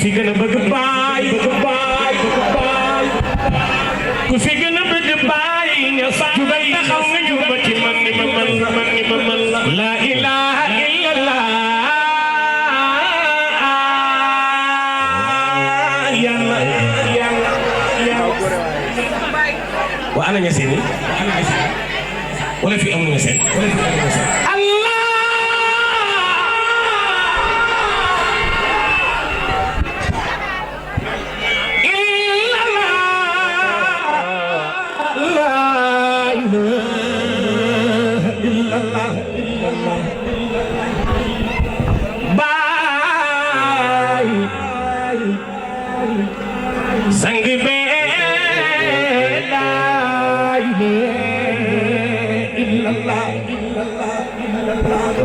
fi gën a bëgg baay ku fi gën a bëgg baay ña jugal taxaw nga ñëw ba ci man ni ma man la la ilaha illallah yàlla wa ana ña seeni wala fi amuñu seen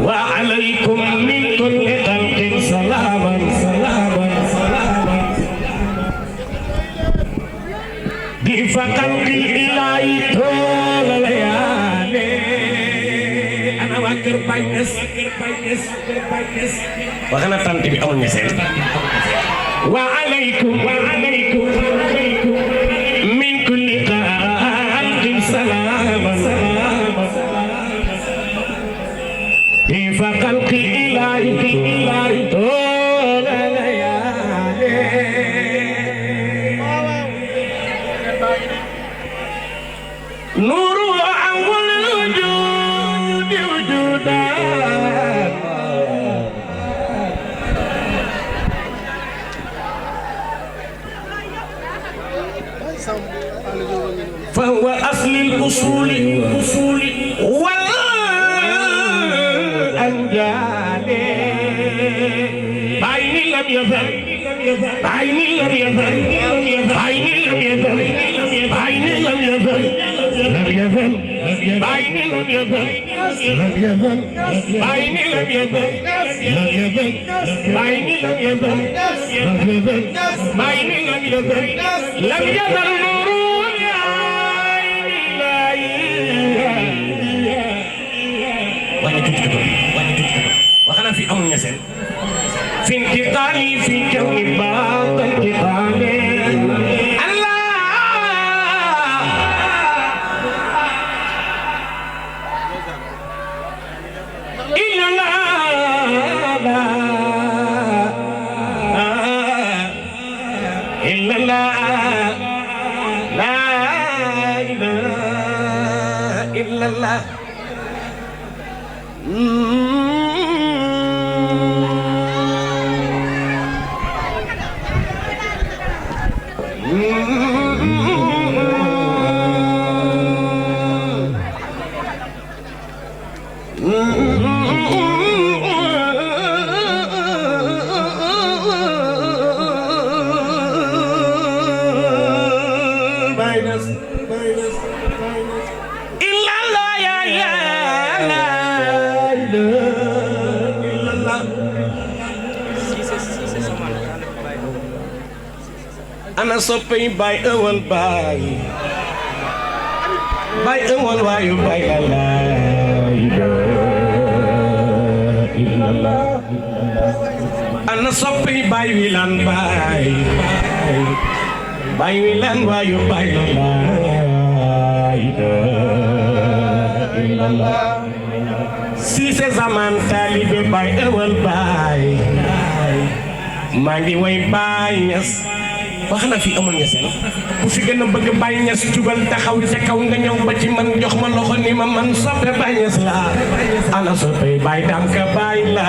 وعليكم من كل خلق سلاما ضيف خلق الإله طول الليالي أنا واكر باينس وأنا تانتي بأول نسل وعليكم من كل خلق سلاما ضيف خلق الإله طول الليالي نور أول الوجود وجودا فهو أصل الأصول والأنجال بعيني لم يزل بعيني لم يزل بعيني لم يزل بعيني لم يزل لم يزل بعيني لم يزل لم يزل بعيني لم يزل لم يزل بعيني لم يزل لم يزل بعيني لم يزل لم يزل نور وأنا في أمر نسل في انتقالي في كون بعض انتقالي أنا صبي باي أول باي أول باي لا إلا الله أنا صبي باي ويلان باي ويلان باي لا إلا الله سيسي زمان تالي باي أول باي مانجي وي باي ناس waxna fi amul ñessel bu fi gëna bëgg bay ñess jugal taxaw ci kaw nga ñew ba ci man jox ma loxo ni ma man soppe bay ñess la ana soppe bay dam ka bay la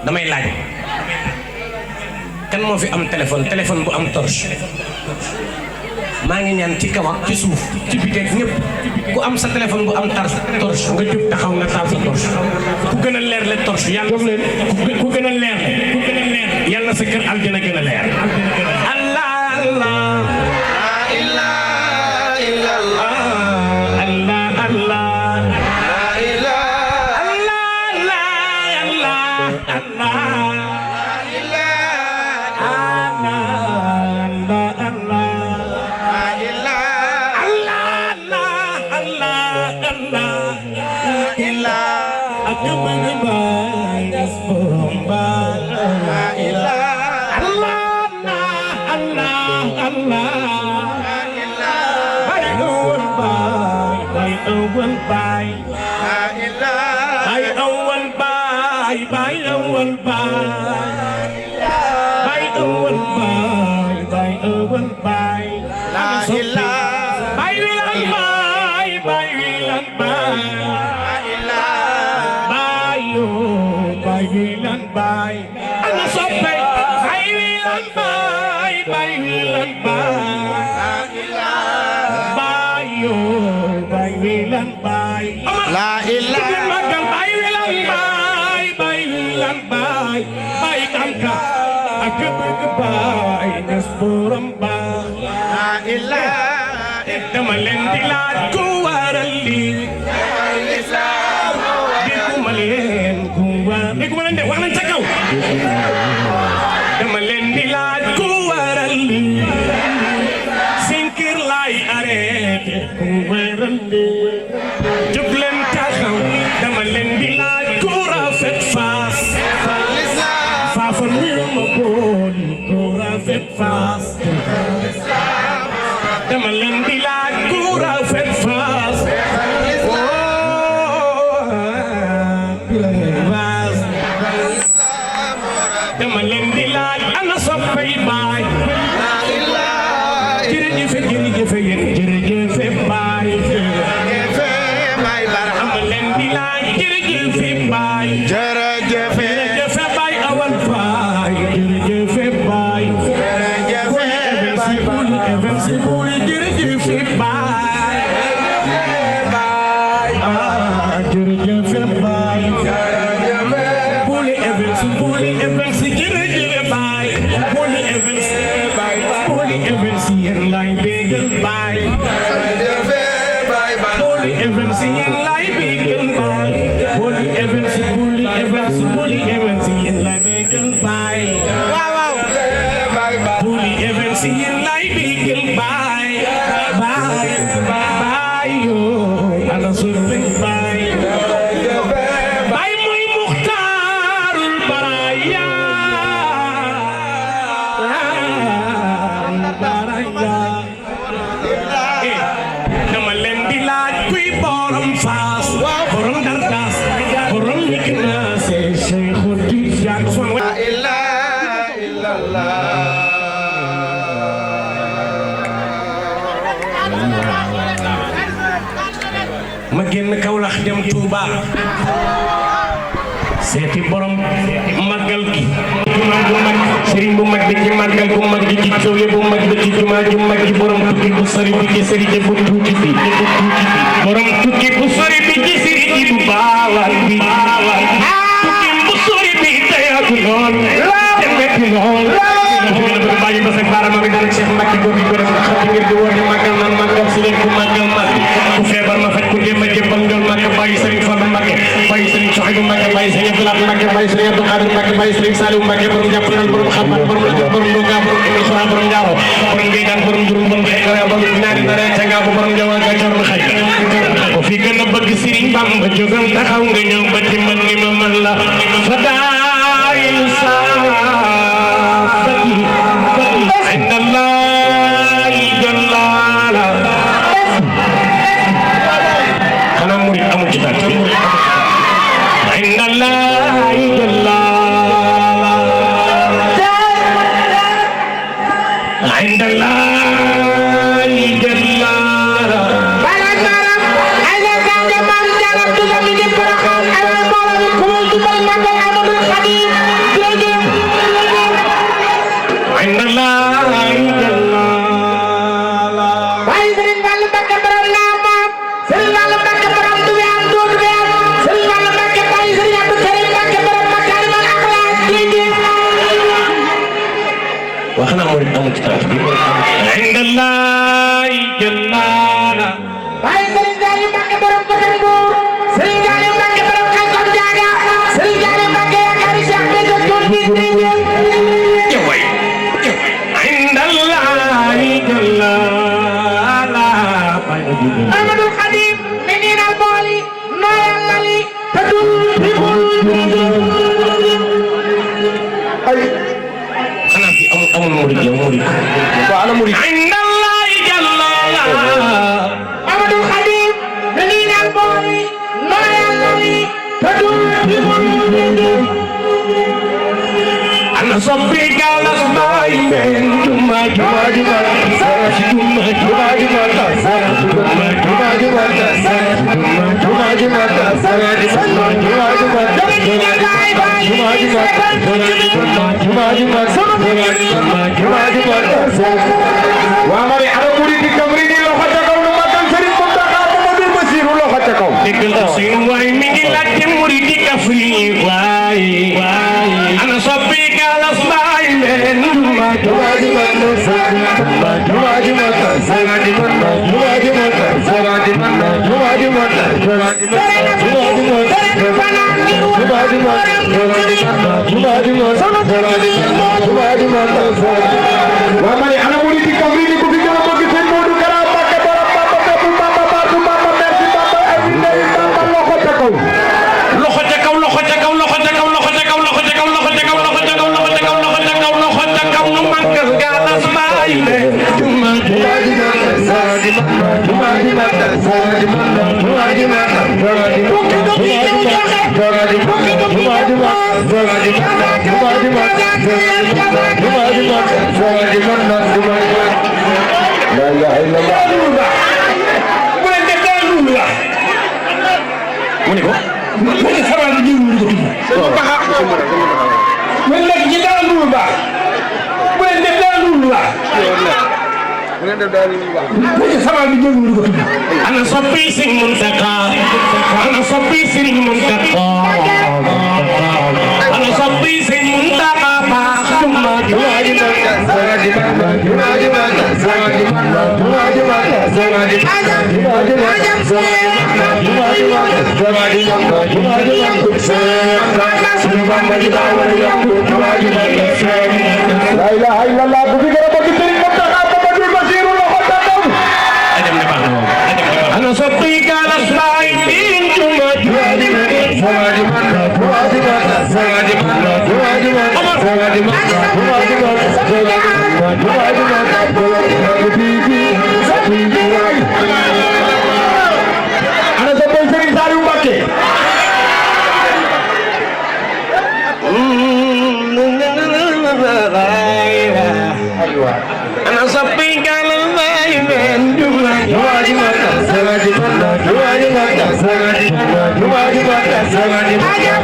damay laaj kan moo fi am téléphone bu am torche maa ngi ñaan ci kaw ak ci suuf ci biteeg ñëpp ku am sa téléphone bu am torche nga jóg taxaw nga taal sa torche ku gën a leer le torche yàlla ku gën a leer yàlla sa kër aljana gën a leer allah allah la ilaha illallah allah allah seeti borom màggal gi jumaa bu mag sëriñ bu mag bi ci màggal bu mag bi ci coowe bu mag bi ci jumaa ju mag ji borom tukki bu sori bi ci sëriñ bu tuuti bi borom tukki bu sori bi ci sëriñ bu baawal bi tukki bu sori bi tayatu lool demeti lool bàyyi ba sek baarama bi dana Cheikh Mbacke góor gi ko def xam ngir di woote màggal naan màggal si leen ku màggal mag ku feebar ma faj ku dee ma jébbal njool Mbacke bàyyi sëriñ Fallou Mbacke bàyyi sëriñ Sohaibou Mbacke bàyyi sëriñ Abdoulaye Mbacke bàyyi sëriñ Abdou Khadir Mbacke bàyyi sëriñ Saliou Mbacke borom jàpp naan borom xabaar borom la borom ndonga borom ibn xura borom njaaro borom ngay daan borom jurum borom xëy borom ñaari dara ca nga borom jawa ga jorul xaj ko fi gën a bëgg sëriñ Bamba jógal taxaw nga ñëw ba ci man ni ma man la fadail sa عند الله جل وعلا أنا مريد أمو جدات عند الله جل وعلا عند الله جل وعلا عند الله جل وعلا باي سرين قال بك برام نام سرين قال بك برام دوام دود بيام سرين قال بك باي سرين عبد الكريم بك برام مكارم الاخلاق دي واخنا مريد امو كتاب عند الله جل وعلا باي سرين قال بك برام كتنبور سرين قال بك برام كتن جاغا سرين قال بك murid yow murid wa ana murid indallahi jalla Amadou Khadim dañuy ñaan boy no yalla wi tadu bi murid ana sabbi galas bay men juma juma juma juma juma ana soppi sing muntaka ana soppi sing muntaka ana soppi sing muntaka ba cuma juaji la ilaha illallah ana soppi galas bay min juma juaji ana soppi Serigne Saliou Mbacké ana soppi galas bay min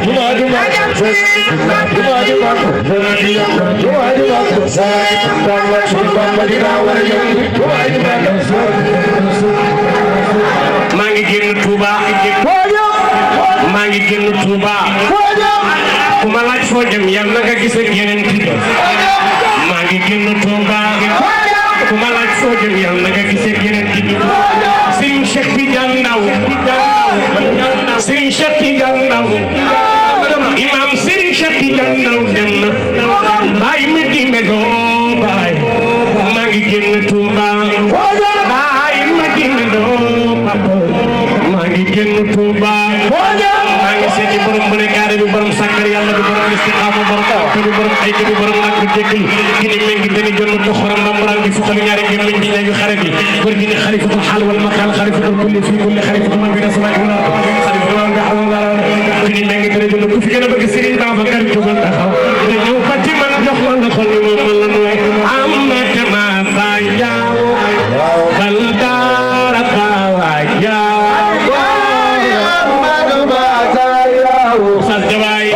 juma juaji mangi génn Touba mangi génn Touba ku ma laaj foo jëm yàlla nga gis ak yeneen tibb mangi génn Touba ku ma laaj foo jëm yàlla nga gis ak yeneen tibb Serigne Cheikh Tidiane Ndaw Serigne Cheikh Tidiane Ndaw Imam Serigne Cheikh Tidiane Ndaw dem na baay mi di mego baay maa ngi génn Touba baay mi di mego papa maa ngi génn Touba maa ngi seeti borom bële gaare bi borom sàkkar yàlla bi borom istiqaama borom te bi borom ay bi borom nag bi jéggil ki ni mengi deni jonn ko xoram ndambaral bi fukkal ñaari gémmiñ bi ñaagi xarit yi góor gi ni xalifatul xaal wal maqal xalifatul kulli fii kulli xalifatul man bi na sama wala xalifatul man nga xam nga ki ni mengi deni jonn ku fi gën a bëgg Serigne Babacar jógal taxaw te ñëw fa ci man jox ma nga xol ni moom man la nuy am na kama sa jaaw bal daara bawa jaaw Ustaz Jabaay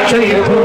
Cheikh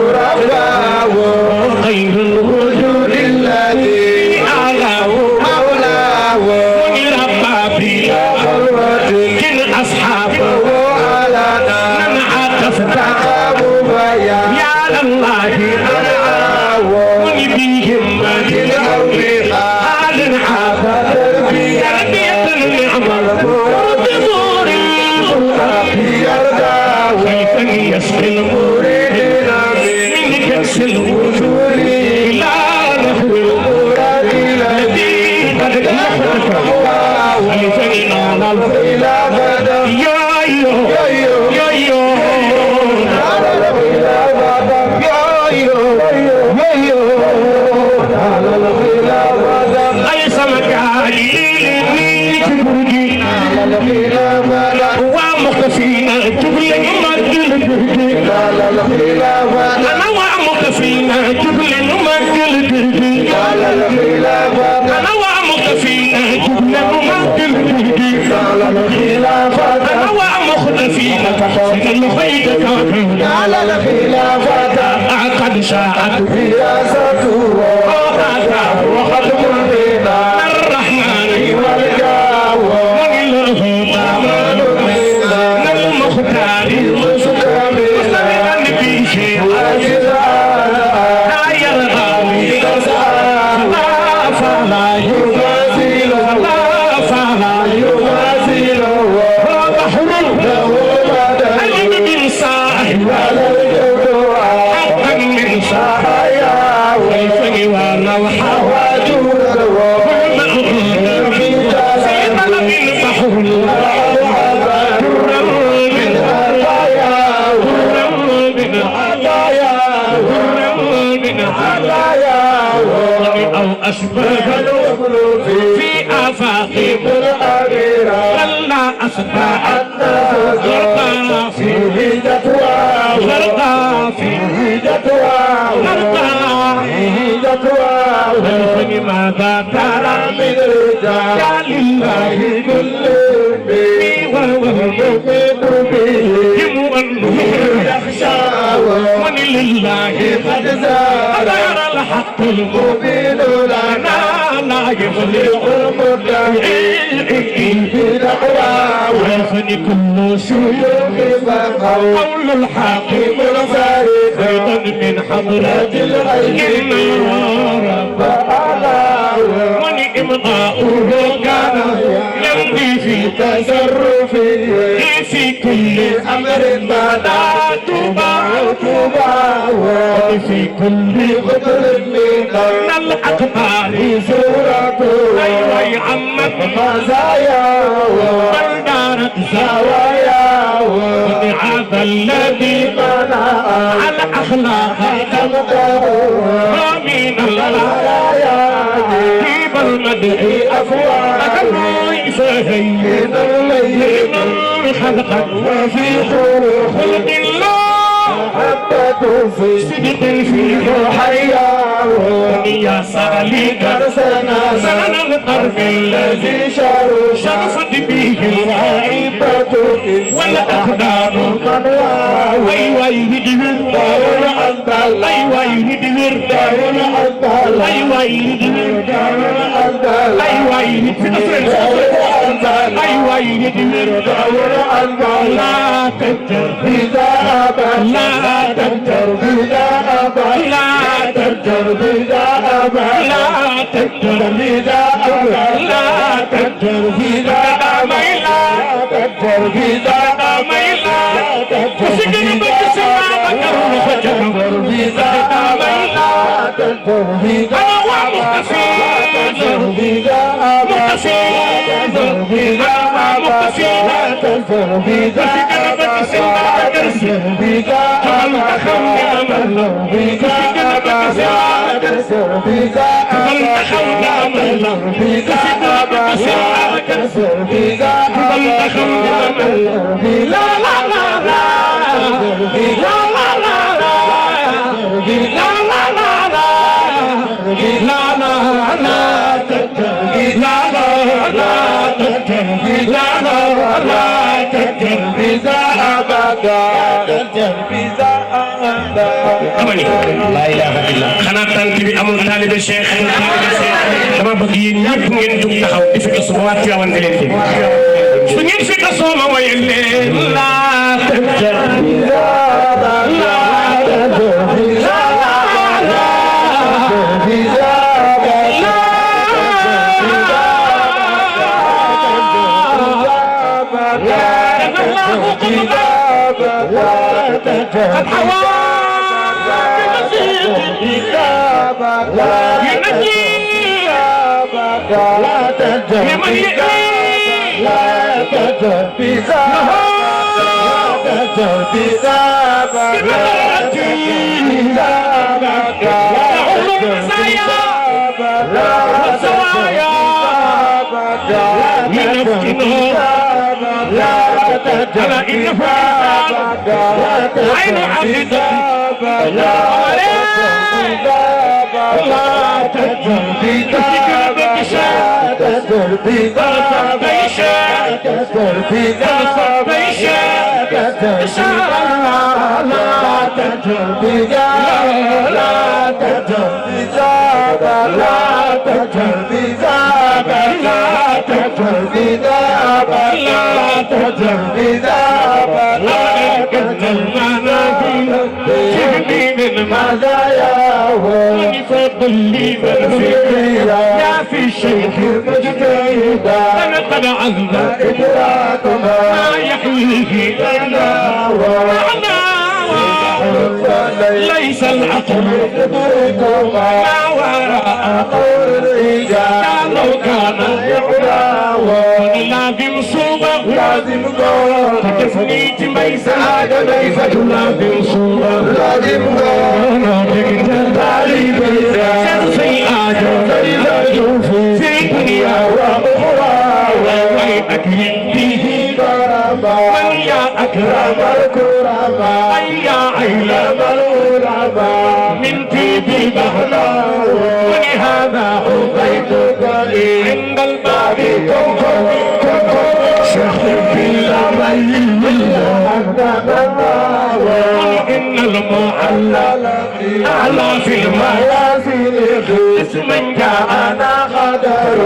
سن الخير على الخلافة قد شاءت رياسته وهذا وختم الدين الرحمن والجاه من الهدى من المختار مستمعا في شيء فلا يغازل لا فلا يغازل هو بحر له من صاحب حقا من صحايا ويفني ولو حواجه سيدنا من بحر من عطايا من عطايا من عطايا أو أشبه الوصول في آفاقهم الأميرة كلا أصبح الناس غرقا فيه جتواه غرقا فيه جتواه غرقا فيه جتواه فلماذا ترى من رجال لله كل به وهو المؤمن به والنور يخشاه ومن لله قد زار الحق المبين لنا لا يفلح المدعي في دعواه ويفني كل شيوخ قول الحاكم الفارق ايضا من حضرة الغيب رب من امضاؤه كان يمضي في تصرفه في كل امر ما تباع وفي كل خطر من الاقطار صورته ايوه يا عمك مزايا بل دارت زوايا هذا الذي بنى على اخلاق من البرايا طيب المدعي افواه فهين الليل خلقا وفي خلق الله محبة في صدق فيه حياه يا سالك سنن القرب الذي شرفت به الغائبة والأقدار من واه أيوة يهدي أيوة يهدي أيوة يهدي أيوة يهدي أيوة يهدي لا تجر بذابا لا تجر بذابا لا تجر بذابا لا تجر بذابا لا تجر بذابا لا تجر بذابا لا تجر بذابا تجر بذابا لا تجر بذابا مختصر بذابا مختصر بذابا مختصر بذابا la ilaha illa xanaa tant bi amul taalibe Cheikh dama bëgg yéen ñëpp ngeen jóg taxaw di fekk su ma waat Tiwaawan nga leen fi su ngeen fekk soo ma woyal leen la لمن يأتي لا تجر بذابا لا تجر بذابا لا تجر بذابا لا زوايا من افتنه لا تجر بذابا عين عبد لا تجر بذابا تجر بذابا تجر بذابا يا في الشيخ مجتهدا أنا قد عذب إدراكنا ما يحويه لنا ليس العقل يدركما ما وراء قول الرجال لو كان يعلى لازم صوبة لازم قول تفنيت ميسا هذا ميسا لازم صوبة لازم قول تاري ميسا شمسي آجا في دنيا وأخرى وأكرم به كرما من يا أكرم الكرما يا علم العلماء من طيب بحنا ولهذا حبيتك عند الباب شيخ إن المعلل أعلى في المياسر اسم جاءنا قدر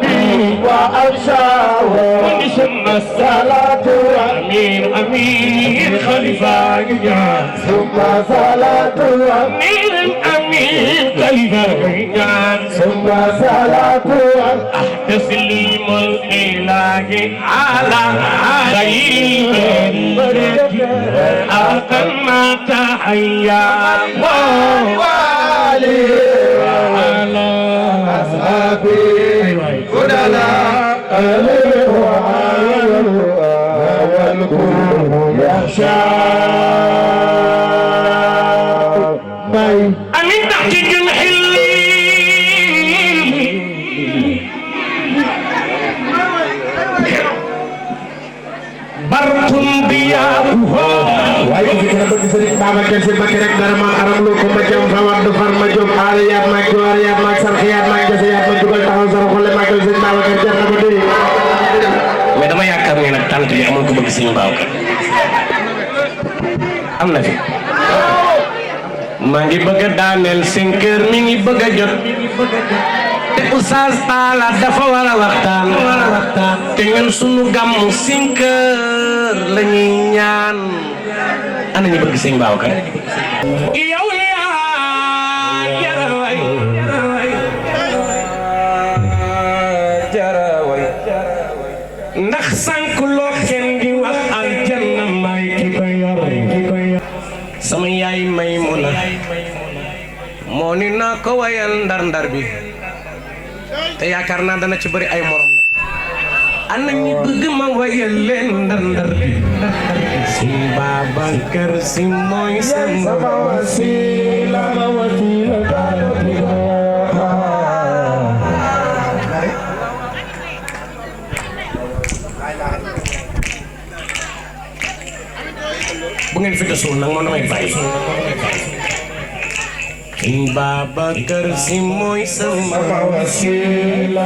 بي وأبشاه ثم الصلاة أمين أمين خليفة ثم صلاة أمين أمين خليفة ثم صلاة تسليم الإله على خير أقم تحيا وعلي وعلى أصحابي فدلا والكل يخشى أمين تحقيق الحلي برق ضياؤه waaye fi kena bëgg Sëriñ Babacar Si Mbacké rek dara ma aram lu ko ma jëm fa waddu far ma jóg aaliyaat maag jooriyaat maag sarxiyaat maag jaseyaat ma dugal taxaw sara xolle maagal Sëriñ Babacar jar na ko dee mais dama yaakaar ne nag tant bi amul ko bëgg Sëriñ Babacar am na fi maa ngi bëgg a daaneel 5 heures mi ngi bëgg a jot te Oustaz Talla dafa war a waxtaan te ñun sunu gàmmu 5 heures la ñuy ñaan ana ñu bëgg Sëriñ Babacar yow yaa jaraway ndax sànq loo kenn di wax aljanna may ki ko yor sama yaay Maymuna moo ni naa ko wayal ndar-ndar bi te yaakaar naa dana ci bëri ay morom nag ana ñi bëgg ma wayal leen ndar-ndar bi Sëriñ Babacar Si mooy sama wasila bu ngeen fi desul nag moom damay bàyyi Sëriñ Babacar Si mooy sama wasila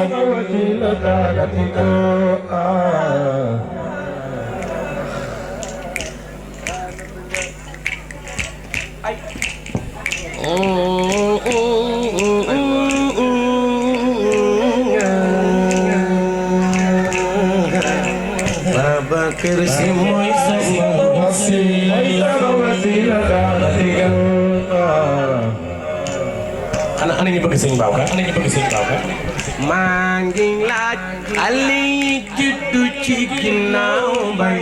Babacar Si mooy sama ana ñu bëgg Sëriñ Babacar maa ngi laaj xale yi juddu ci ginnaaw mbay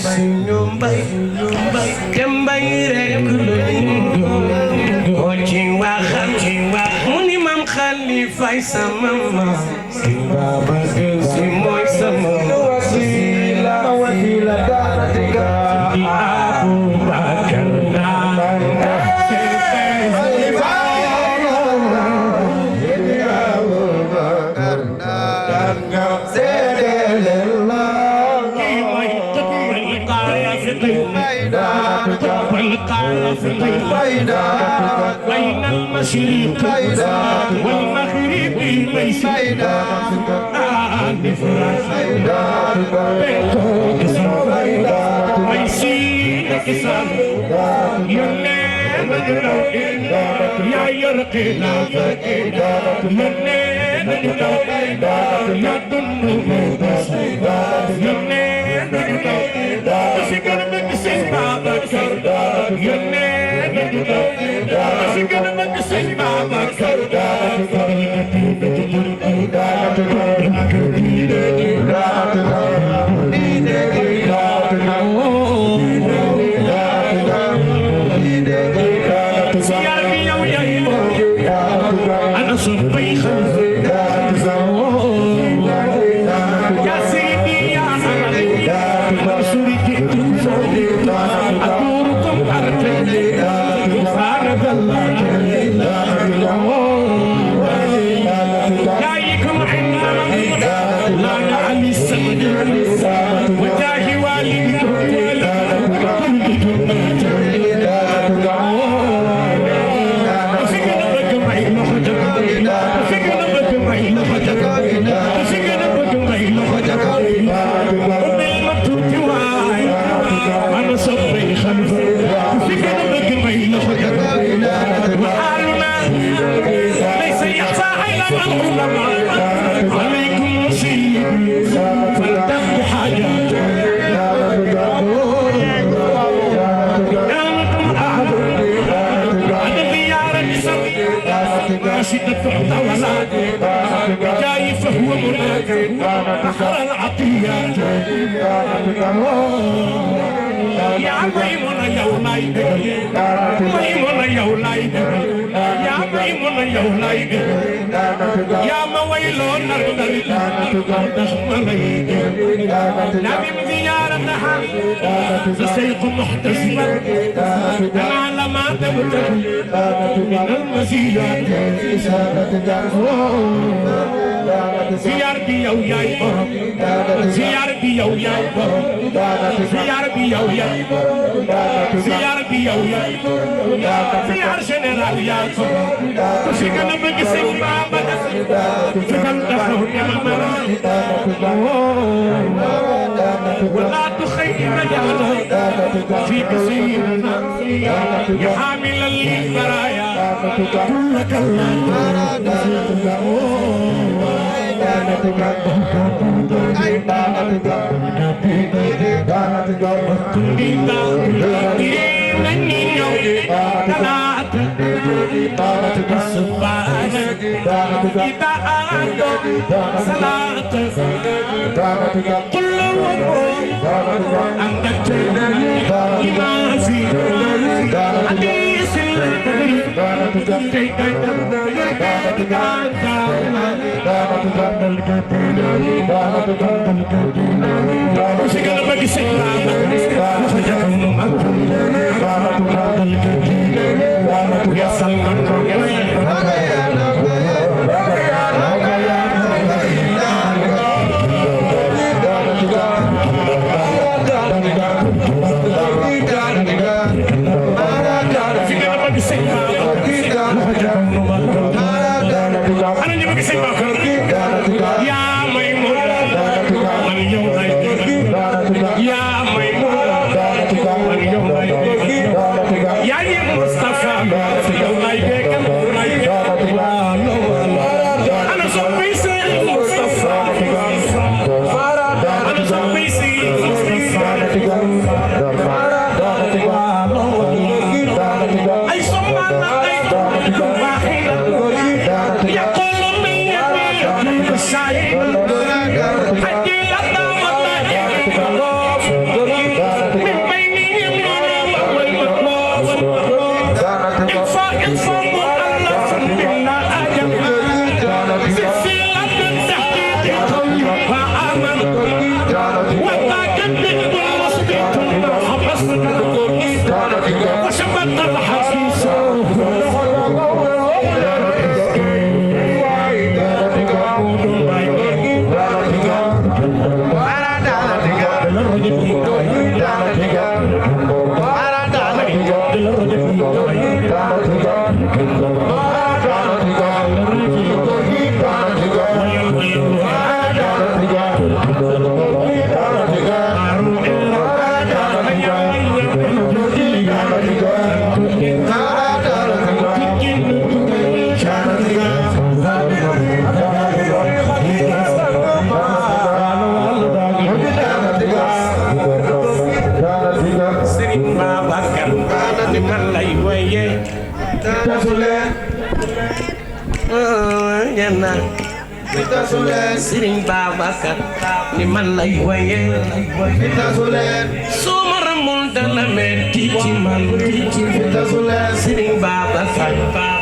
suñu mbay te mbay rek ko ci waxam mu ni maam Xalifay sama maam Sëriñ Babacar Si mooy sama wasila daanatika Abubakar بين المشرق والمغرب ليس نفرس بينكم ميسين إسلام ينين نجلو يا يرقينا ينين نجلو يا دنو ينين نجلو سيكون مكسين بابا ينين نجلو سيكون مكسين بابا جاي فهو مناجي بحر العطيات يا ميمون يا ولايد ميمون يا ولايد يا ميمون يا ولايد يا مويلو نردل نبي زيارتها سيق محتسبا على ما تبتغي من المزيات زيارتي يا وياي زيارتي يا وياي زيارتي يا وياي زيارتي يا وياي زيار جنرال يا سيكون بكسين بابا سيكون تخون يا ماما ولا تخيب جهلا في كسيرنا يا حامل البرايا كلك Feel Janna Sëriñ Babacar ni man lay waye suma ramul dana metti ci man Sëriñ Babacar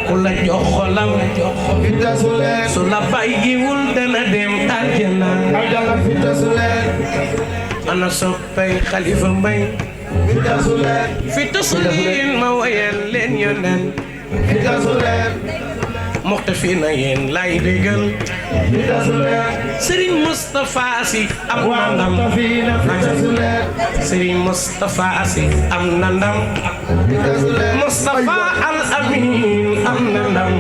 ku la jox xolam su la bàyyiwul dana dem aljana ana soppay Xalifa Mbay fi tasuleen ma wayal leen yonen Muxtafina yéen lay bégal Serigne Moustapha Sy am na ndam Serigne Moustapha Sy am na ndam Moustapha Al Amin am na ndam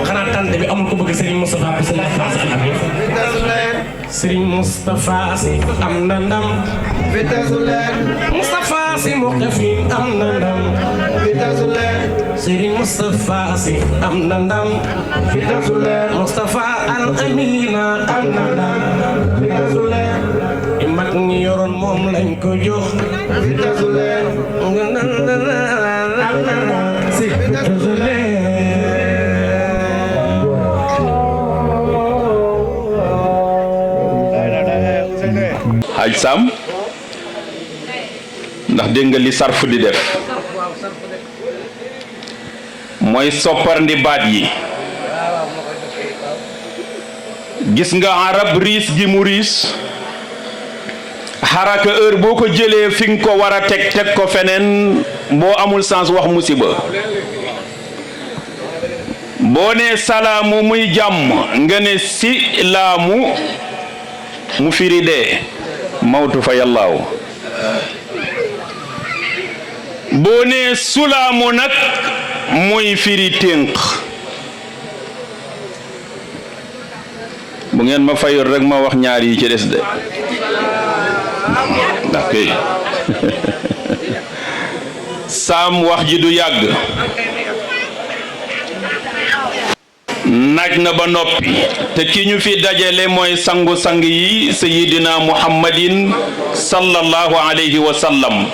xanaa tante bi amul ko bëgg Serigne Moustapha Sy Al Amin Serigne Moustapha Sy am na ndam Moustapha Sy Muxtafina am na ndam Serigne Moustapha Sy am na ndam Moustapha Al Amina am na ndam mag ñi yoroon moom lañ ko jox Haj Sam ndax dégg nga li sarf di def mooy sopparndi baat yi gis nga arab riis gi mu riis xaraka heure boo ko jëlee fi nga ko war a teg ko feneen boo amul sens wax musiba boo ne salaamu muy jàmm nga ne si laamu mu firi dee mawtu fa yàllaaw boo ne sulaamu nag muy firi ténq bu ngeen ma fayul rek ma wax ñaar yi ci des de ok Sam wax ji du yàgg naaj na ba noppi te ki ñu fi dajale mooy sangu-sang yi sayidina muhammadin sallallahu alayhi wa sallam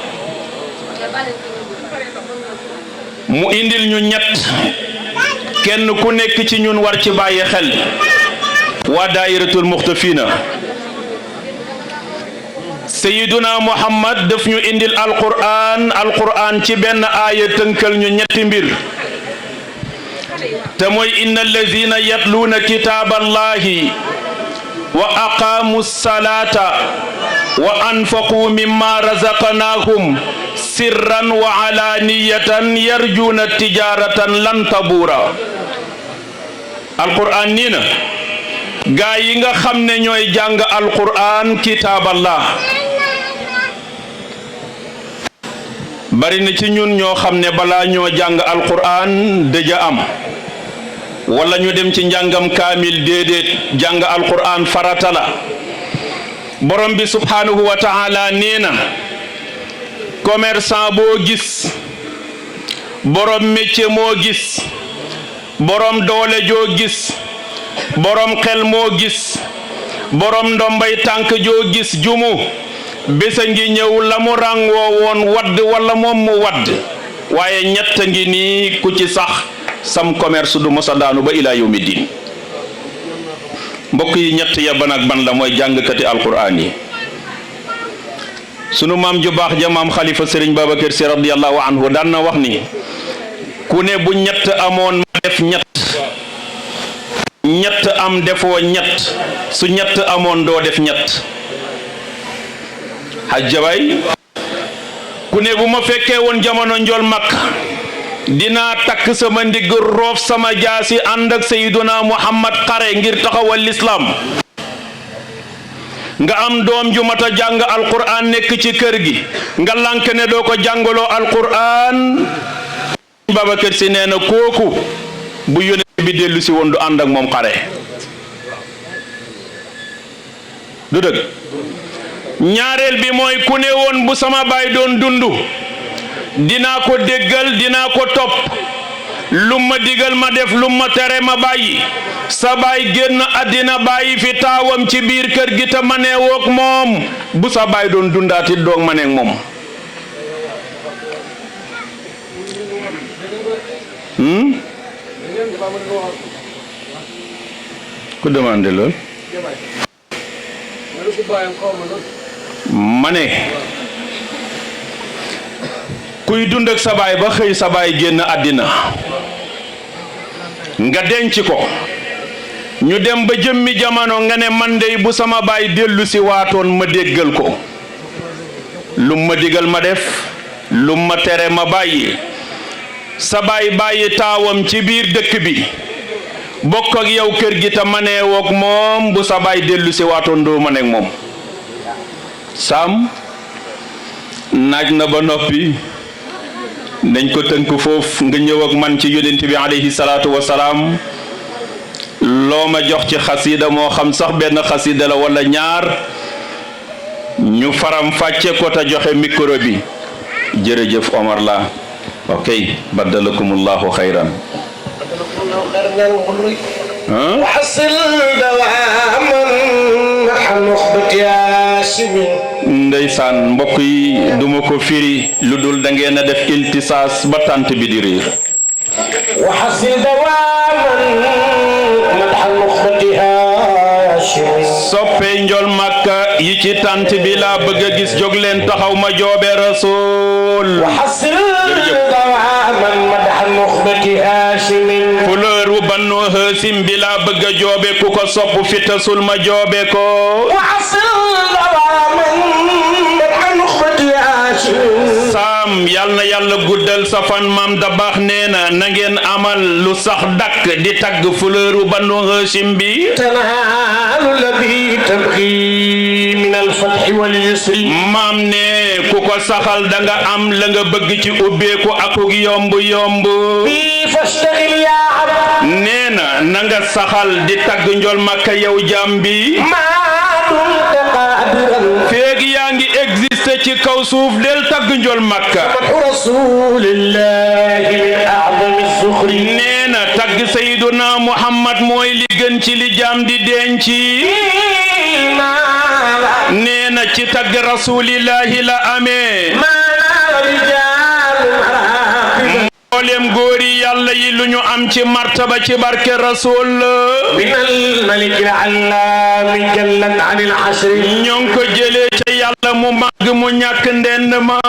mu indil ñu ñett kenn ku nekk ci ñun war ci bàyyi xel waa daayiratul muxtafina sayiduna muhammad daf ñu indil alquran ci benn aaya tënkal ñu ñetti mbir te mooy inna allazina yatluuna kitaaballahi wa aqaamu salata wa anfaqu mimma razaqnaahum sirran wa alaniyatan yarjuuna tijaratan lan tabuura alquran nii na gaa yi nga xam ne ñooy jàng alquran kitaaballah bari na ci ñun ñoo xam ne balaa ñoo jàng alquran dëja am wala ñu dem ci njàngam kaamil déedéet jàng alquran farata la borom bi subhanahu wa ta'ala nee na commerçant boo gis borom métier moo gis borom doole joo gis borom xel moo gis borom ndombay tànk joo gis jumu bésa ngi ñëw la mu ràngoo woon wadd wala moom mu wadd waaye ñett ngi nii ku ci sax sam commerce du mosa daanu ba ilaa yawmi diin mbokk yi ñett ya ban ak ban la mooy jàngkati alquran yi sunu maam ju baax ja maam xalifa sëriñ Babacar Si radiyallahu anhu daan na wax ni ku ne bu ñett amoon ma def ñett am defoo ñett su ñett amoon doo def ñett hajjabay ku ne bu ma fekkee woon jamono njool mag dinaa takk sama ndigg roof sama jaasi ànd ak sayyiduna muhammad xare ngir taxawal lislaam nga am doom ju mata jàng alquran nekk ci kër gi nga lànk ne doo ko jàngaloo alquran Babacar Si nee na kooku bu yónnee bi dellu si woon du ànd ak moom xare du dëgg ñaareel bi mooy ku ne woon bu sama baay doon dundu dinaa ko déggal dinaa ko topp lu ma digal ma def lu ma tere ma bàyyi sa baay génn àddina bàyyi fi taawam ci biir kër gi te manee wook moom bu sa baay doon dundaatit doog maneek moom ku demandé lool ma ne kuy dund ak sa baay ba xëy sa baay génn àddina nga denc ko ñu dem ba jëmmi jamono nga ne man dey bu sama baay dellu si waatoon ma déggal ko lu ma digal ma def lu ma tere ma bàyyi sa baay bàyyi taawam ci biir dëkk bi bokk ak yow kër gi te manee woog moom bu sa baay dellu si waatoon doo ma nekk moom saam naaj na ba noppi dañ ko tënk foofu nga ñëw ak man ci yonent bi alayhi salaatu wasalaam loo ma jox ci xasida moo xam sax benn xasida la wala ñaar ñu faram fàcce ko te joxe micro bi jërëjëf Omar la ok badalakumullahu xayran وحصل دواما نحن نخبط يا سمين ndeysaan mbokk yi duma ko firi lu dul da ngeen a def iltisaas ba tant bi di riir وحصل دواما نحن نخبط يا سمين soppe njol makka yi ci tant bi laa bëgg a gis jóg leen taxaw ma joobe rasul وحصل دواما نحن نخبط يا سمين fleur wu bannu hësim bi laa bëgg a joobe ku ko sopp fitasul ma joobe ko saam yal na yàlla guddal sa fan maam da baax nee na na ngeen amal lu sax dakk di tagg fleur wu bannu hësim bi maam ne ku ko saxal da nga am la nga bëgg ci ubbeeku akuk yomb yomb nee na nga saxal di tagg njol makka yow jaam bi feeg yaa ngi existé ci kaw suuf del tagg njol makka nee na tagg sayyiduna muhammad mooy li gën ci li jaam di denc nee na ci tagg rasulillahi la amee mboolem góori yàlla yi lu ñu am ci martaba ci barke rasul ñoo ngi ko jëlee ca yàlla mu màgg mu ñàkk ndend ma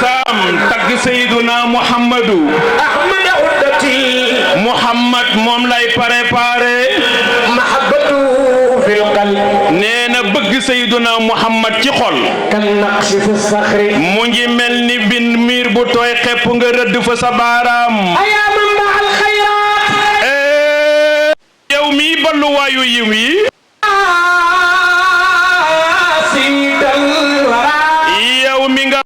saam tagg sayyiduna muhammadu muhammad moom lay préparé nee na bëgg sayyiduna muhammad ci xol mu ngi mel ni bin miir bu tooy xepp nga rëdd fa sa baaraam yow mi balluwaayu yiw yi yow mi nga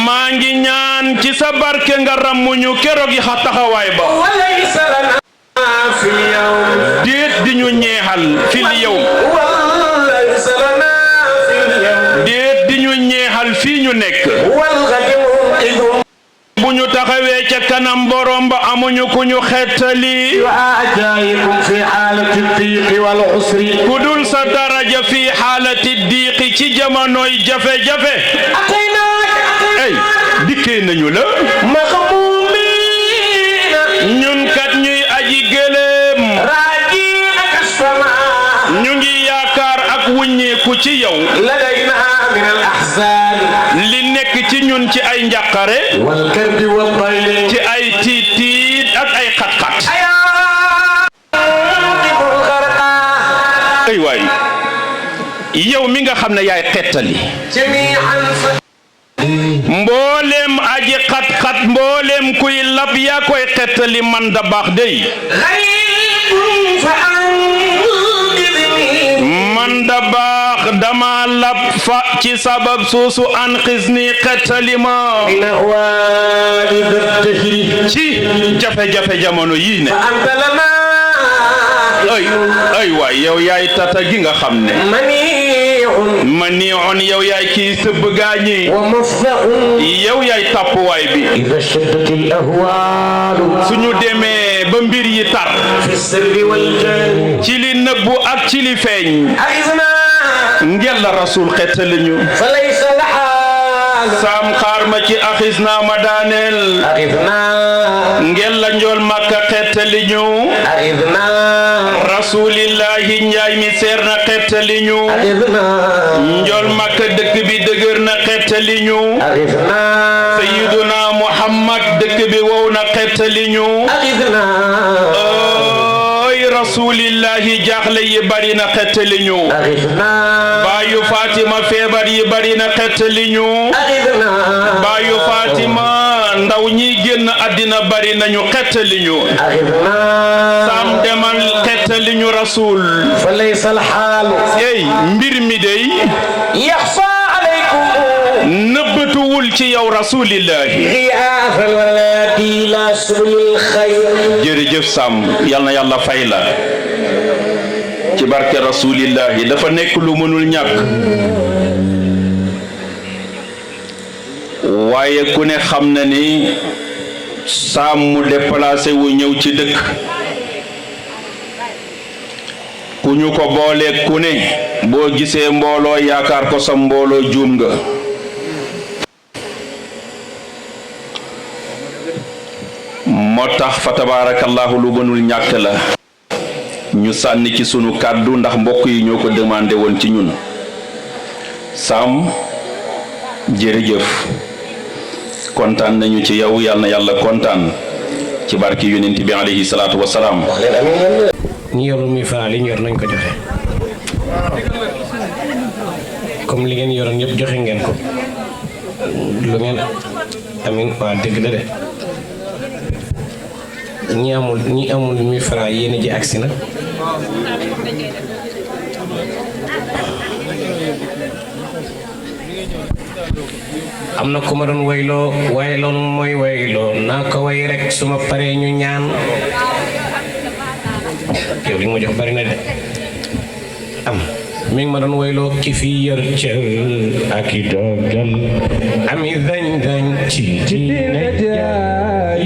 maa ngi ñaan ci sa barke nga rammuñu keroog yi xa taxawaay ba déet di ñu ñeexal fil yow déet di ñu ñeexal fii ñu nekk bu ñu taxawee ca kanam borom ba amuñu ku ñu xettali ku dul sa daraja fi xaalati diiqi ci jamonoy jafe-jafe ey dikkee nañu la ñun kat ñuy aji gëléem ñu ngi yaakaar ak wuññeeku ci yow li nekk ci ñun ci ay njàqare ci ay tiit tiit ak ay xat-xat ay waay yow mi nga xam ne yaay xettali mboolem aji xat-xat mboolem kuy lab yaa koy xettali man da baax dey man da baax dama lab fa ci sabab suusu an xisni xettali ma ci jafe-jafe jamono yii ne ay waay yow yaay tata gi nga xam ne mani'un yow yaay kii sëbb gaañi yow yaay tàppuwaay bi suñu demee ba mbir yi tar ci li nëbbu ak ci li feeñ ngella rasul xettali ñu فليس الحال saam xaar ma ci axisna ma daaneel أغثنا ngella njool makka xettali ñu أغثنا rasulillahi njaay mi seer na xettali ñu أغثنا njool makka dëkk bi dëgër na xettali ñu أغثنا sayyiduna muhammad dëkk bi wow na xettali ñu أغثنا ay rasulillahi jaaxle yi bari na xettali ñu أغثنا baayu fatima feebar yi bari na xettali ñu أغثنا baayu fatima ndaw ñi génn àddina bari nañu xettali ñu أغثنا sam demal xettali ñu rasul فليس الحال ey mbir mi dey يخفى عليكم nëbbatuwul ci yow rasulillahi غياث الولاد لا سبل الخير jërëjëf sam yal na yàlla fay la ci barke rasulillahi dafa nekk lu mënul ñàkk waaye ku ne xam na ni sam mu déplacé wu ñëw ci dëkk ku ñu ko boolee ku ne boo gisee mbooloo yaakaar ko sa mbooloo juum nga moo tax fa tabarakallahu lu mënul ñàkk la ñu sànni ci sunu kàddu ndax mbokk yi ñoo ko demandé woon ci ñun Sam jërëjëf kontaan nañu ci yow yal na yàlla kontaan ci barki yonent bi alayhi salaatu wasalaam ñi yorul muy faral li ñu yor nañ ko joxe comme li ngeen yoroon yëpp joxe ngeen ko lu ngeen amin waa dëgg la de ñi amul muy faral yéen ji agsi na am na ku ma doon wayloo waaye loolu mooy wayloo naa ko way rek su ma paree ñu ñaan yow li nga ma jox bari na de am mi ngi ma doon wayloo ki fi yor cër ak i dogal ami dañ ci diine ja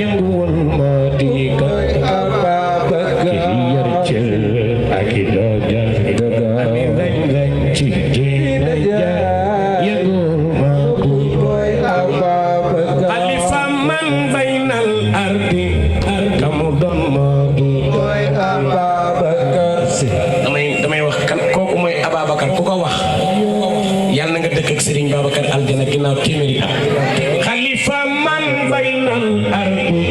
yënguwul ma di ka ki fi yor cër ak i dogal ami dañ ci diine ja yënguwul ma Khalifa man baynal ardi kamu doon moo di Ababacar Si damay wax kan kooku mooy Ababacar ku ko wax yàlla na nga dëkk ak Serigne Babacar aljana ginnaaw téeméeri at Khalifa man baynal ardi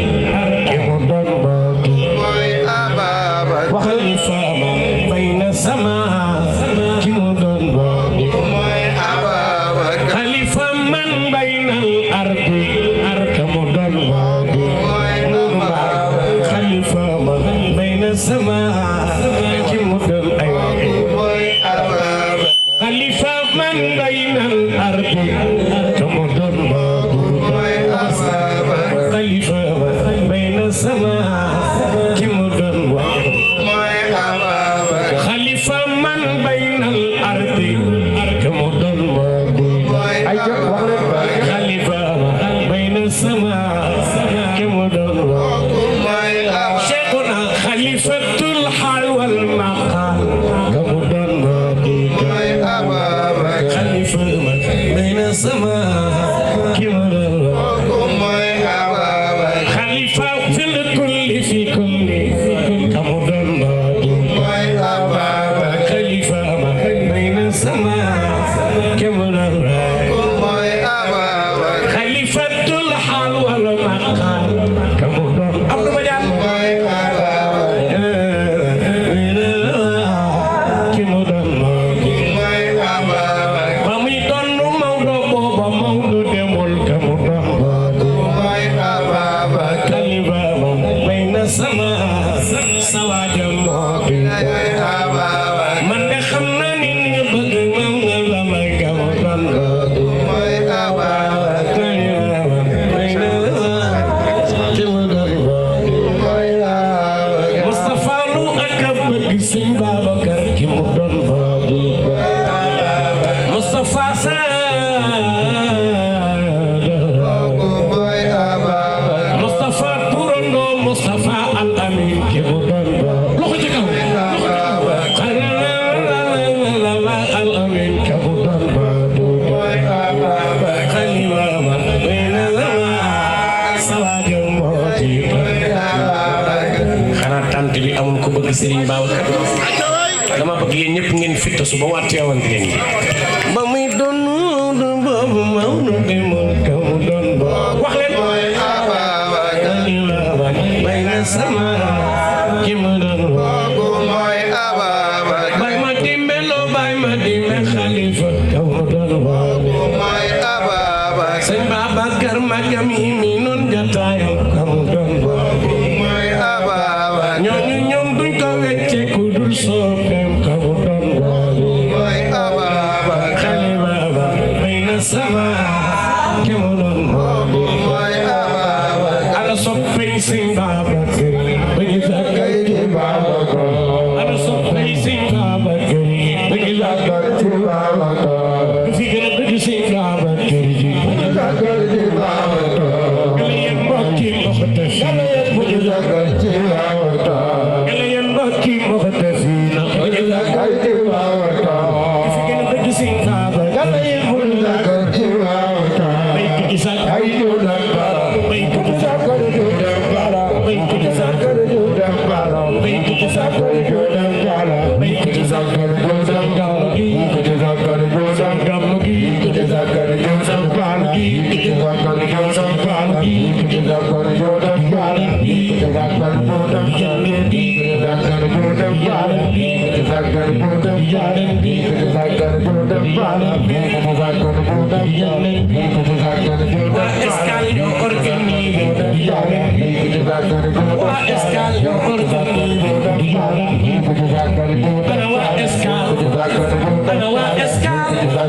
kamu doon moo di Ababacar Khalifa man bayna sama ki mu doon moo di Ababacar Khalifa man baynal ardi kamu doon moo di Khalifa man bayna sama ki mu doon ay Khalifa man baynal ardi kamu doon moo di Khalifa man bayna sama ki mu doon Khalifa man baynal ardi kamu doon moo di Khalifa man bayna sama ki mu doon Cheikhuna Khalifatul hal wal maqam kamu doon moo di Khalifa man bayna sama ki mu doon Khalifa fil kulli fi kulli kamu doon moo di Khalifa man bayna sama ki mu doon Khalifatul hal wal maqam kamu doon Abdou Badiane ki mu doon moo di ba muy doon Maodo booba Maodo Serigne Babacar dama bëgg yéen ñëpp ngeen fitta su ba waat teewante leen ba muy doon boobu Maodo demoon kaw doon wax leen bay na sama ki ma doon boobu mooy Ababa bay ma dimbe loo bay ma dimbe Xalifa kaw doon boobu mooy Ababa sëñ Babacar magam yi mi noon jataayam kaw doon boobu mooy Ababa ñooñu ñoom duñ ko wecce ku dul soppeem kaw doon boobu mooy Ababa xale baba bay na sama ki ma doon boobu mooy Ababa ala soppey sëñ Babacar bañu sàkkal ci Babacar ala soppey sëñ Babacar bañu sàkkal ci Babacar fi gën a bëgg sëñ Babacar ji bañu sàkkal ci Babacar gala yéen mbokki mboxtes gala yéen bañu sàkkal ci Babacar gala yéen mbokki mboxtes na bañu sàkkal ci Babacar fi gën a bëgg sëñ Babacar gala yéen bañu sàkkal ci Babacar bay ko ci sàkkal ay do la bay ko ci sàkkal do la bay ko ci sàkkal do la bay ko ci sàkkal do la bay ko ci sàkkal do la gi ko ci sàkkal do la gam gi ko ci sàkkal do la gi ko ci sàkkal do la gi ko ci sàkkal do la gi ko ci sàkkal do la gi ko ci sàkkal do la gi ko ci sàkkal do la gi ko ci sàkkal do la gi ko ci sàkkal do la gi ko ci sàkkal do la escale yo organisé wa escale yo organisé ana wa escale ana wa escale ana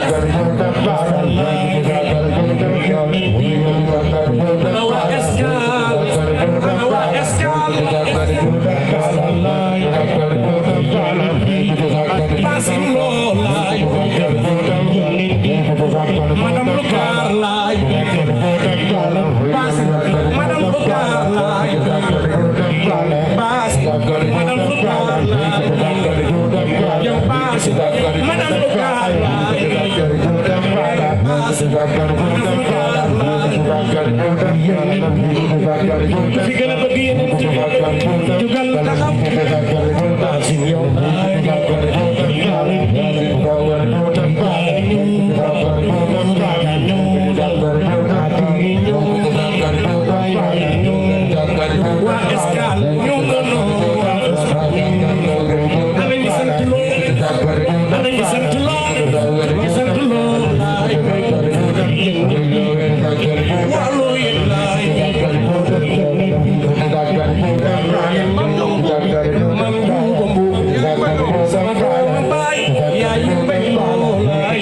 wa escale passing low light Madame Lucar light Madame Lucar light pass Madame Lucar light young pass Madame Lucar light pass fi gën a bëgg yéen jugal taxaw passing yow waa Escale ñu ngi noonu ana ñu sant loo ana ñu sant loo ñu sant loo waa loo yéen laay mam juuba mbuub sama doom baay yaay yu mbay loo laay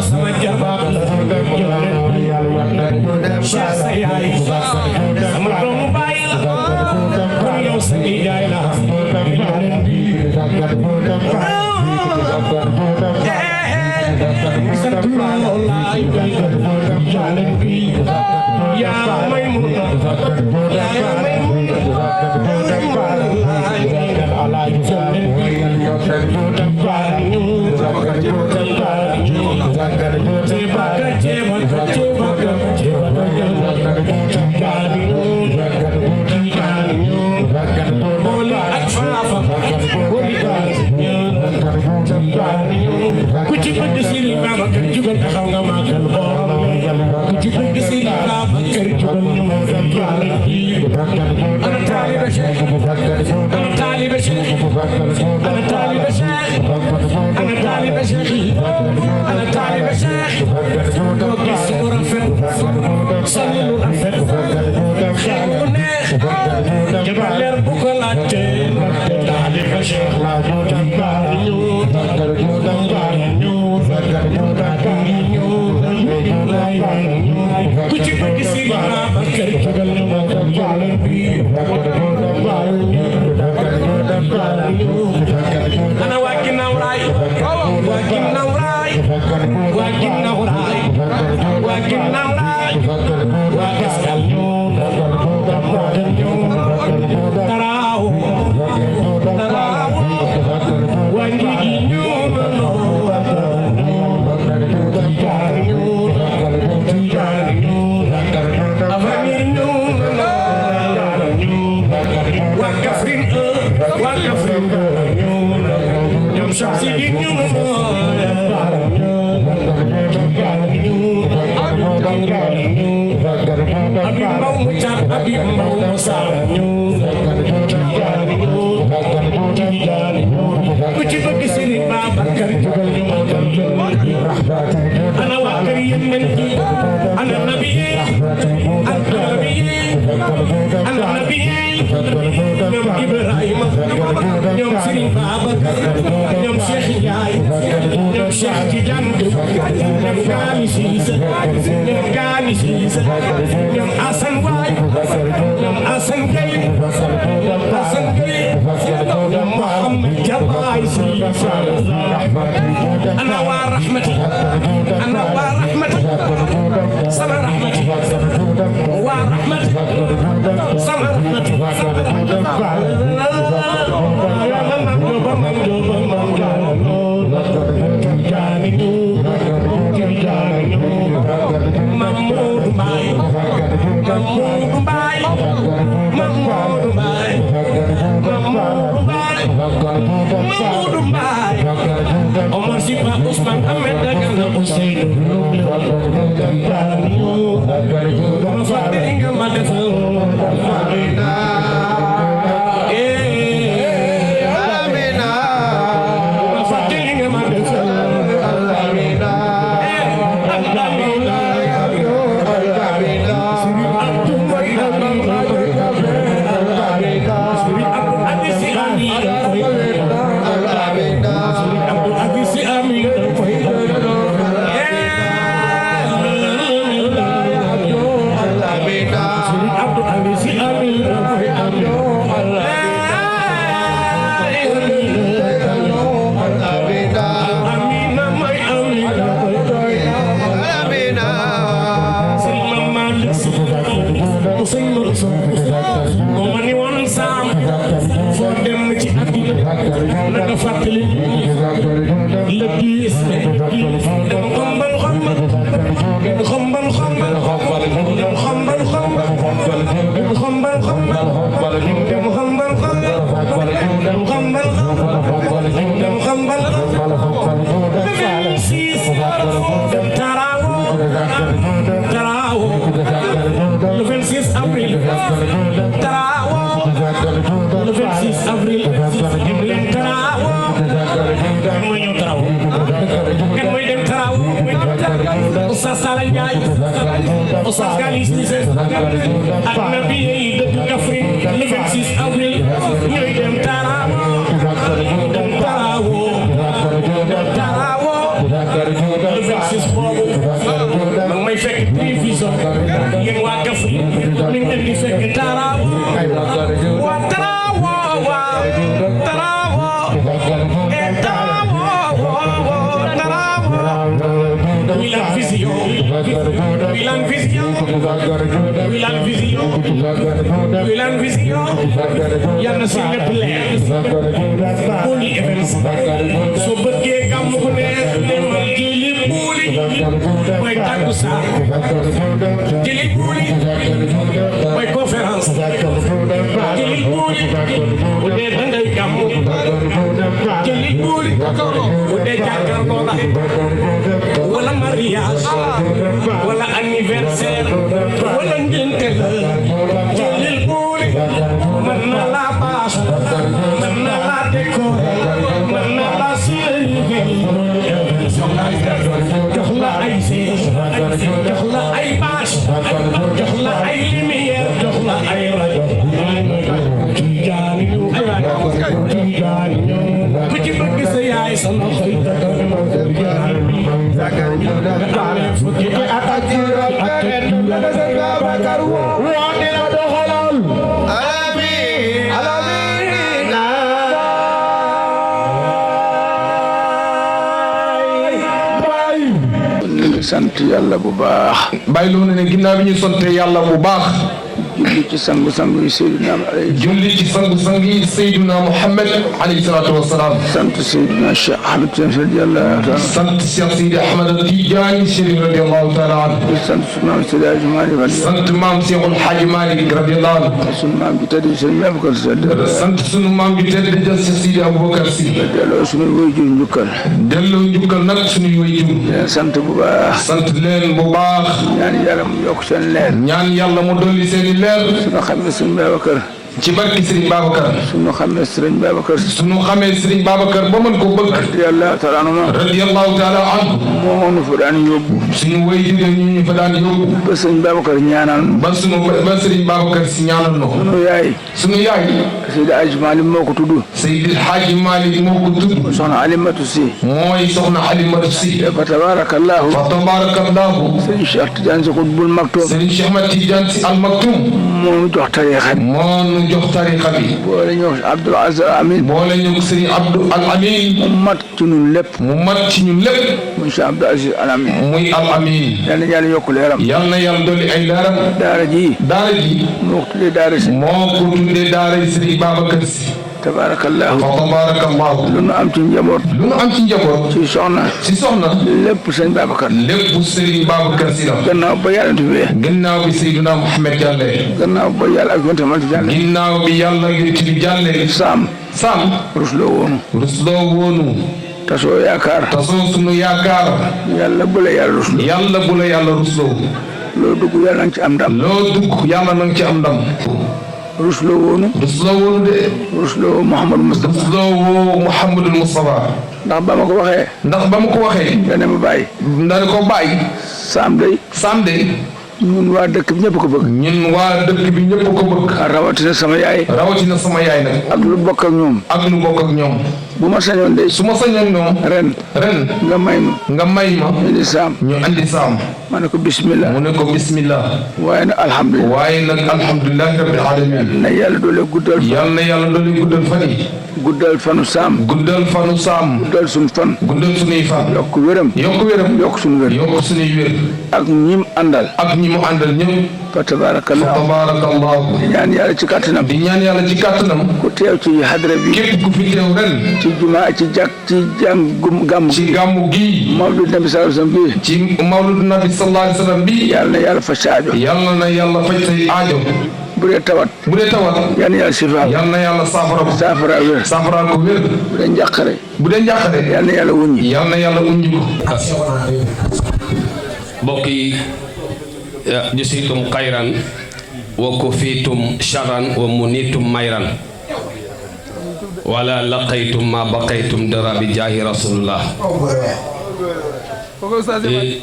sama jabar sa yaay sama doomu baay la kon yow sa yaay la sant loo laay yaa may mun yaa may mun ku ci bëgg Serigne Babacar jugal taxaw nga màggal ku ci bëgg Serigne Babacar jugal ñu màggal ana taalibe Cheikh ana taalibe Cheikh ana taalibe Cheikh ana taalibe Cheikh ana taalibe Cheikh ko gis mu rafet solo lu rafet xel mu neex jabar leer bu ko laajte taalibe Cheikh la ñu ku ci bëgg Serigne Babacar jugal ñu màggal ana waa ginnaaw raay waa ginnaaw raay waa ginnaaw raay waa ginnaaw raay waa Escale ñu taraaw taraaw waa Ndigi ñu Kaffrine waa Kaffrine ñoom Chamsi di ñu Habib Mbaw mu caat Habib Mbaw mu saal ku ci bëgg Sëriñ Babacar jógal ñu ana waa kër Yonent bi ana nabi ana nabi ñoom Ibrahima ñoom Sëriñ Babacar ñoom Cheikh Ndiaye ñoom Cheikh Tidiane ñoom Gani Cissé ñoom Gani Cissé ñoom Assane Waay ñoom Assane Gueye ñoom Assane Gueye ñoom Mohamed Jabaay Cissé ana waa rahmati ana waa rahmati sama rahmati waa rahmati sama rahmati Mamadou Mbaye Mamadou Mbaye Mamadou Mbaye Mamadou Mbaye Mamadou Mbaye Omar Sy Ba Ousmane Ahmed Dagana Ousseynou ma fàtte nga ma defal le 26 avril le 26 avril leen Tarawo kan mooy ñëw Tarawo kan mooy dem Tarawo Oustaz Sala Ndiaye Oustaz Gani Cissé ak nabi yi dëkk Kaffrine le 26 avril ñooy dem Tarawo dem Tarawo Tarawo le 26 boobu mag may fekk télévision yéen waa Kaffrine ñu ngi leen di fekk Tarawo waa Tarawo waa Tarawo Wilane Vision Wilane Vision Wilane Vision Wilane Vision yal na si lépp leer Booli Events soo bëggee gàmm gu neex ne ma jëli Booli mooy tàggu saa jëli Booli mooy conférence jëli Booli bu dee dangay gàmm jëli Booli bu dee jàkkaarloo la wala mariage wala anniversaire wala ngénte la jëlil Booli mën na la bâche mën na la décorer mën na la jox la ay siège jox la ay bâche jox la ay lumière jox la ay rajo ku ci bëgg sa yaay sa loxo yi fukki at ak juróom sant yàlla bu baax bàyyi loo ne ginnaaw bi ñu sante yàlla bu baax julli ci sangu-sangu yi Seydina julli ci sangu-sangu yi Seydina Muhammad alayhi salaatu wa salaam. sant Seydina Cheikh Ahmed radiyallahu taala. sant Cheikh Seydi Ahmed Tidiane Chérif radiyallahu taala anhu. sant sunu maam Seydi Hadji Malick. sant maam Cheikhul Hadji Malick radiyallahu anhu. sunu maam bi tëdd Sëriñ Babacar Sy. sant sunu maam bi tëdd Cheikh Seydi Aboubacar Sy. delloo sunuy waajur njukkal. delloo njukkal nag sunuy waajur. sant bu baax. sant leen bu baax. ñaan yàlla mu yokk seen leer. ñaan yàlla mu dolli seen i leer. sunu xamee Sëriñ Babacar. ci barki Serigne Babacar. sunu xamee Sëriñ Babacar. sunu xamee Serigne Babacar ba mën ko bëgg. radiyallahu taala anhu. radiyallahu taala anhu. moo nu fa daan yóbbu. suñu waajur ñu fa daan yóbbu. ba Sëriñ Babacar ñaanal. ba Serigne Babacar si ñaanal no. sunu yaay. sunu yaay. Seydi Hadji Malick moo ko tudd. Seydi Hadji Malick moo ko tudd. soxna Alimatu Si. mooy soxna Alimatu Si. fa tabarakallahu. fa tabarakallahu. Sëriñ Cheikh Tidiane Si Xutbul Maktoum. Sëriñ Cheikh Ahmed Tidiane Si Al Maktoum. moo nu jox tariixa bi. moo nu jox tariixa bi. boole ñëw Abdoul Aziz Al Amin. boole ñëw Sëriñ Abdou Al Amin. mu mat ci ñun lépp. mu mat ci ñun lépp. muy Cheikh Abdoul Aziz Al Amin. muy Al Amin. yal na yàlla yokk leeram. yal na yàlla dolli ay leeram. daara ji. daara ji. moo ko tuddee daara si. moo ko tuddee daara Sëriñ Babacar Si. tabarakallahu. fa tabarakallahu. lu nu am ci njaboot. lu nu am ci njaboot. ci soxna. ci soxna. lépp sëñ Babacar. lépp Sëriñ Babacar Si la. gannaaw ba yàlla tubee. gannaaw bi Seydina Muhammad jàllee. gannaaw ba yàlla ak yonent ma jàllee. ginnaaw bi yàlla yonent bi jàllee. Saam. rusloo woonu. rusloo woonu. tasoo yaakaar. tasoo sunu yaakaar. yàlla bu la yàlla rusloo. yàlla bu la yàlla rusloo. loo dugg yàlla na nga ci am ndam. loo dugg yàlla na nga ci am ndam. rusloo woonu. rusloo woonu de. rusloo Mouhamadou Moustapha. rusloo woo Mouhamadou Moustapha. ndax ba ma ko waxee. nga ne ma bàyyi. nga ko bàyyi. Saam day. ñun waa dëkk bi ñëpp ko bëgg. ñun waa dëkk bi ñëpp ko bëgg. rawatina sama yaay. nag. ak lu bokk ak ñoom. bu ma sañoon de. su ma sañoon ñoom. ren. nga may ma. indi Saam. ñu andi Saam. ma ne ko bismillah. mu ne ko bismillah. waaye nag alhamdulilah rabbil alamin. na yàlla doole guddal fan. yal na yàlla doole guddal fan yi. guddal fanu Saam. guddal suñu fan. guddal suñuy fan. yokk wéram. yokk suñu wér. yokk suñuy wér. ak ñi mu àndal. ñëpp. fa tabarakallahu. di ñaan yàlla ci kàttanam. ku teew ci hadra bi. képp ku fi teew ren. ci jumaa ci gàmmu. ci gàmmu gi. mawlud nabi sallallahu alayhi wasallam bi. ci mawlud nabi sallallahu alayhi wasallam bi. yàlla na yàlla faj sa aajo. yàlla na yàlla faj say aajo. bu dee tawat. yal na yàlla sifaal. yal na yàlla saafara wér. saafara ko wér. bu dee njàqare. yal na yàlla wuññi. yal na yàlla wuññi ko. mbokk yi jisitum xayran wa kufitum sharan wa munitum mayran wala laqaytum ma baqaytum dara bi jaahi rasulullah.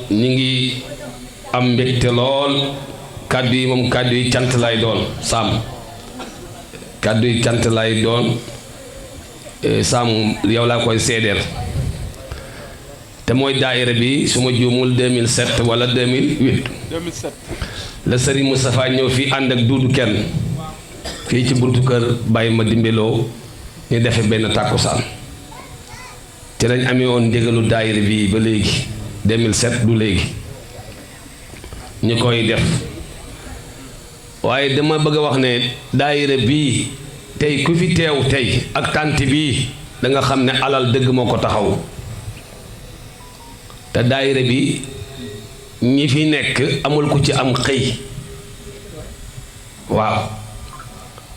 ñi ngi am mbégte lool. kàddu yi moom kàddu yi cant lay doon Saam kàddu yi cant lay doon Saam yow laa koy seedeel te mooy daayira bi su ma juumul 2007 wala 2008 la Serigne Moustapha ñëw fii ànd ak Duudu Kenn fii ci buntu kër Baye ma dimbaloo ñu defe benn tàkkusaan ci lañ amee woon ndigalu daayira bi ba léegi 2007 du léegi ñu koy def waaye dama bëgg a wax ne daayira bii tey ku fi teew tey ak tànt bii da nga xam ne alal dëgg moo ko taxaw te daayira bi ñi fi nekk amul ku ci am xëy waaw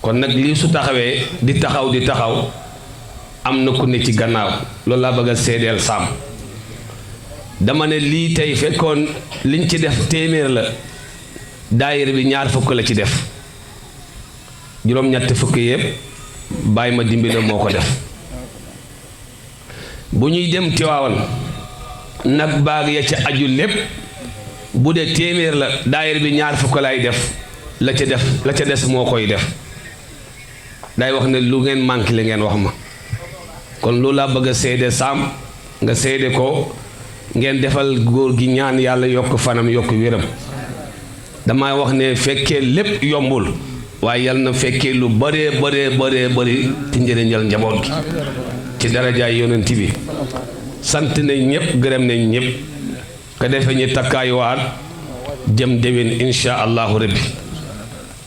kon nag lii su taxawee di taxaw am na ku ne ci gannaaw loolu laa bëgg a seedeel Saam dama ne lii tey fekkoon liñ ci def téeméer la daayira bi ñaar fukk la ci def juróom-ñett fukk yëpp Baye ma dimbali moo ko def bu ñuy dem Tiwaawan nag baag ya ca aju lépp bu dee téeméer la daayira bi ñaar fukk lay def la ca des moo koy def day wax ne lu ngeen manqué li ngeen wax ma kon loolu laa bëgg a seede Saam nga seede ko ngeen defal góor gi ñaan yàlla yokk fanam yokk wéram damay wax ne fekkee lépp yombul waaye yal na fekkee lu bëree bëri ci njëriñal njaboot gi ci darajaay yonent bi sant nañ ñëpp gërëm nañ ñëpp ko defee ñu takkaayuwaat jëm déwén insha allahu rabbi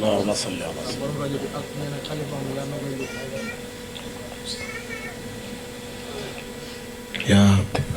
اللهم صل على يا رب